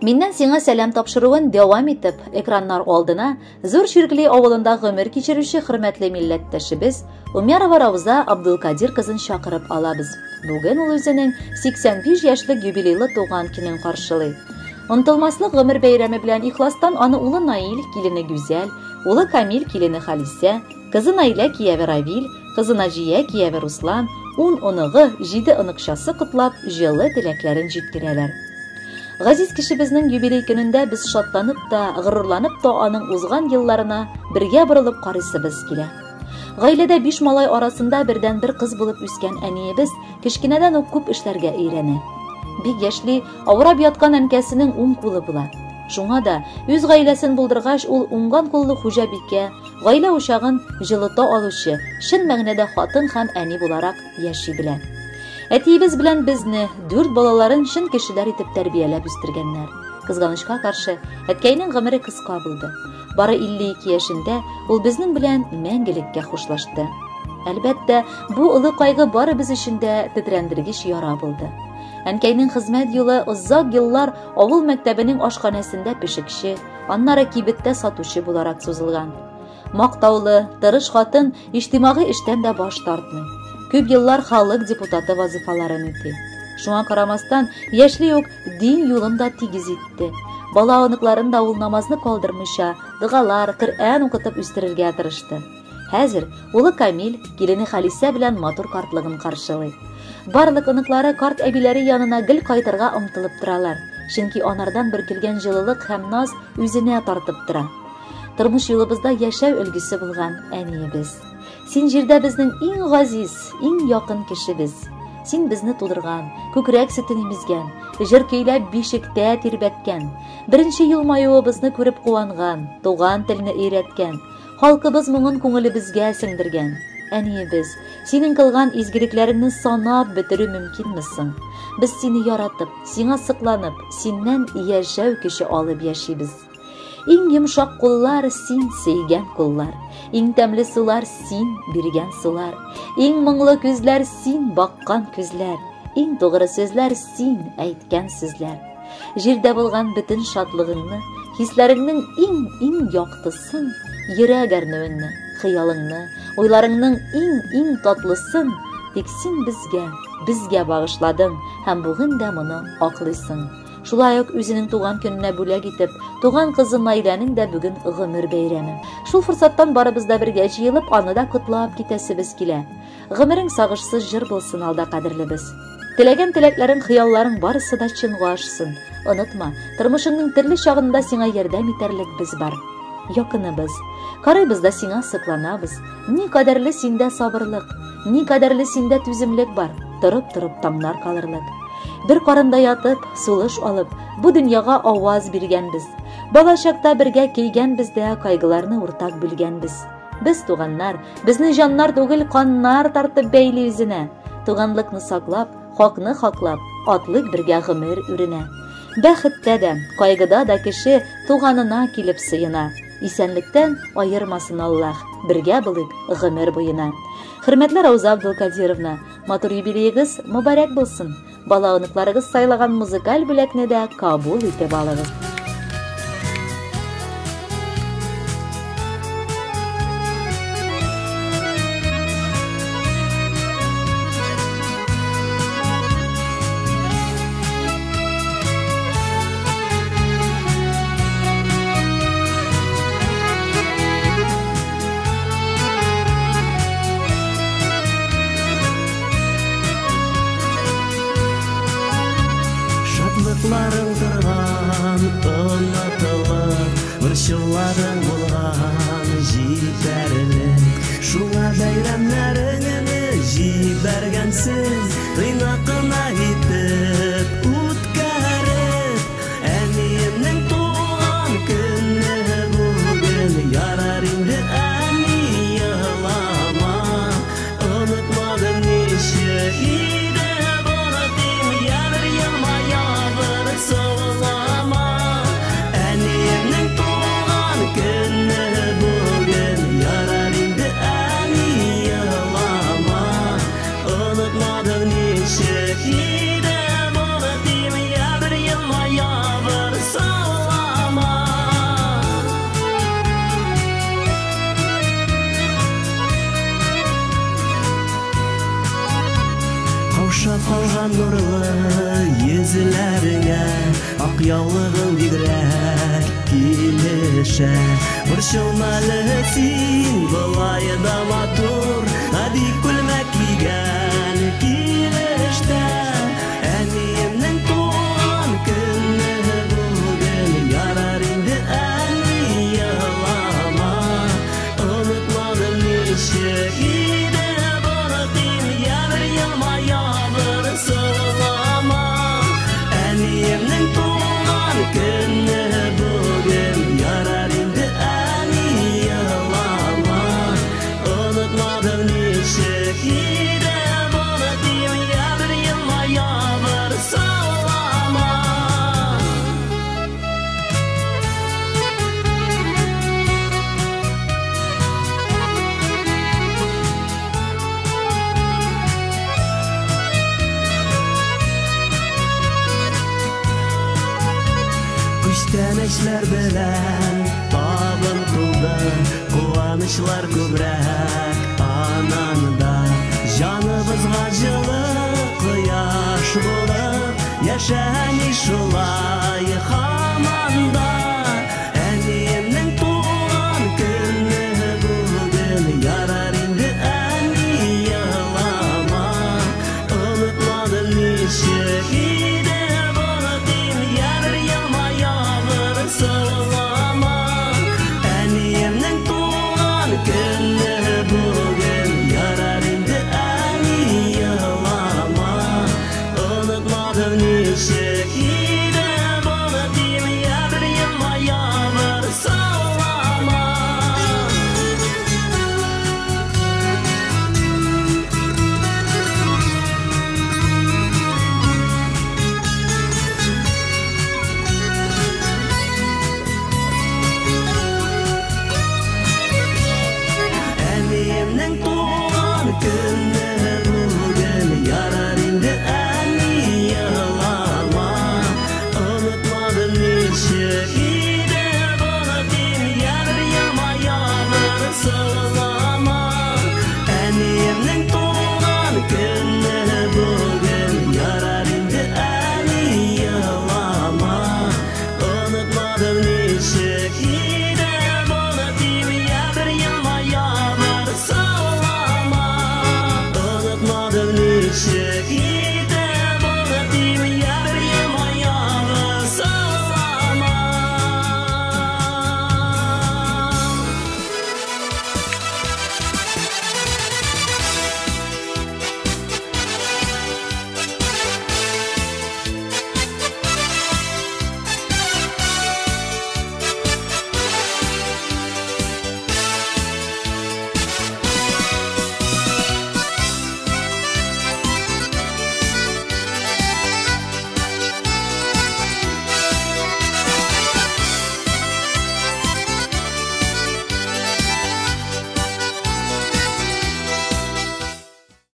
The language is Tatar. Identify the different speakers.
Speaker 1: Миннән сиңа сәлам тапшыруын дәвам итеп, экраннар алдына Зур Чиркли авылында гомер кичерүче хөрмәтле милләттәшебез Умярова Рауза Абдулкадир кызын чакырып алабыз. Бүген ул үзенең 85 яшьлек юбилейлы туган көнен каршылый. Онытылмаслык гомер бәйрәме белән ихластан аны улы Наил, килене Гүзәл, улы Камил, килене Халисә, кызы Наилә, кияве Равил, кызы Наҗия, кияве Руслан, ун оныгы, җиде оныкчасы котлап, җылы теләкләрен җиткерәләр. Газиз кешебезнең юбилей көнендә без шатланып та, горурланып та аның узган елларына бергә борылып карыйсыбыз килә. Гаиләдә биш малай арасында бердәнбер кыз булып үскән әниебез кечкенәдән үк күп эшләргә өйрәнә. Бик яшьли авырап яткан әнкәсенең уң кулы була. Шуңа да үз гаиләсен булдыргач, ул уңган куллы хуҗабикә, гаилә учагын җылыта алучы, чын мәгънәдә хатын һәм әни буларак яши белә. Әтиебез белән безне, дүрт балаларын чын кешеләр итеп тәрбияләп үстергәннәр. Кызганычка каршы, әткәйнең гомере кыска булды. Бары 52 яшендә ул безнең белән мәңгелеккә хушлашты. Әлбәттә, бу олы кайгы барыбыз өчен дә тетрәндергеч яра булды. Әнкәйнең хезмәт юлы озак еллар авыл мәктәбенең ашханәсендә пешекче, аннары кибеттә сатучы буларак сузылган. Мактаулы, тырыш хатын иҗтимагый эштән дә баш тартмый. Күп еллар халык депутаты вазыйфаларын үти. Шуңа карамастан, яшьли үк дин юлын да тигез итте. Бала оныкларын да ул намазны калдырмыйча, догалар, Коръән укытып үстерергә тырышты. Хәзер улы Камил, килене Халисә белән матур картлыгын каршылый. Барлык оныклары карт әбиләре янына гел кайтырга омтылып торалар, чөнки анардан бөркелгән җылылык һәм наз үзенә тартып тора. Тормыш юлыбызда яшәү өлгесе булган әниебез. Син җирдә безнең иң газиз, иң якын кешебез. Син безне тудырган, күкрәк сөтен имезгән, җыр көйләп бишектә тирбәткән, беренче елмаюыбызны күреп куанган, туган телне өйрәткән, халкыбыз моңын күңелебезгә сеңдергән. Әниебез, синең кылган изгелекләреңне санап бетерү мөмкинме соң? Без сине яратып, сиңа сокланып, синнән яшәү көче алып яшибез. Иң йомшак куллар син сөйгән куллар, иң тәмле сулар син биргән сулар, иң моңлы күзләр син баккан күзләр, иң тугры сүзләр син әйткән сүзләр. Җирдә булган бөтен шатлыгыңны, хисләреңнең иң-иң яктысын, йөрәк әрнүеңне, хыялыңны, уйларыңның иң-иң татлысын тик син безгә, безгә багышладың һәм бүген дә моны аклыйсың. Шулай ук үзенең туган көненә бүләк итеп, туган кызы Наиләнең дә бүген гомер бәйрәме. Шул форсаттан барыбыз да бергә җыелып, аны да котлап китәсебез килә. Гомерең сагышсыз җыр булсын алда, кадерлебез. Теләгән теләкләрең, хыялларың барысы да чынга ашсын. Онытма, тормышыңның төрле чагында сиңа ярдәм итәрлек без бар. Якыныбыз. Карыйбыз да сиңа сокланабыз. Ни кадәрле синдә сабырлык, ни кадәрле синдә түземлек бар, торып-торып таңнар калырлык. Бер карында ятып, сулыш алып, бу дөньяга аваз биргәнбез. Бала чакта бергә көйгәнбез дә, кайгыларны уртак бүлгәнбез. Без туганнар, безне җаннар түгел, каннар тартып бәйли үзенә. Туганлыкны саклап, хакны хаклап, атлык бергә гомер үренә. Бәхеттә дә, кайгыда да кеше туганына килеп сыена. Исәнлектән аермасын Аллаһ, бергә булыйк гомер буена. Хөрмәтле Рауза Абдулкадировна, матур юбилеегыз мөбарәк булсын. Бала оныкларыгыз сайлаган музыкаль бүләкне дә кабул итеп алыгыз.
Speaker 2: Шатлыкларың торган онытылып, борчуларың булган җитәрлек. Шуңа бәйрәмнәреңне җибәргәнсез, тыйнак кына итеп үткәреп. Әниемнең туган көне бүген, ярар инде әни елама. Онытмадым ничек иде бу я бер елмая, бер сызлама. Әниемнең туган көне бүген, ярар инде әни елама. Онытмадым ничек иде бу я бер елмая, бер Ошап калган нурлы йөзләреңә, ак яулыгың бигрәк килешә. Борчылма әле син, болай да матур, гади күлмәк кигән килештә. Әниемнең туган көне бүген, ярар инде әни елама. Онытмадым ничек иде бу я бер елмая, бер сылама. Әниемнең туган көне бүген, ярар инде әни елама. Онытмадым ничек иде бу я бер елмая, бер сылама. Күчтәнәчләр белән табын тулды, куанычлар күбрәк ананда. Җаныбызга җылы кояш булып, яшә әни шулай.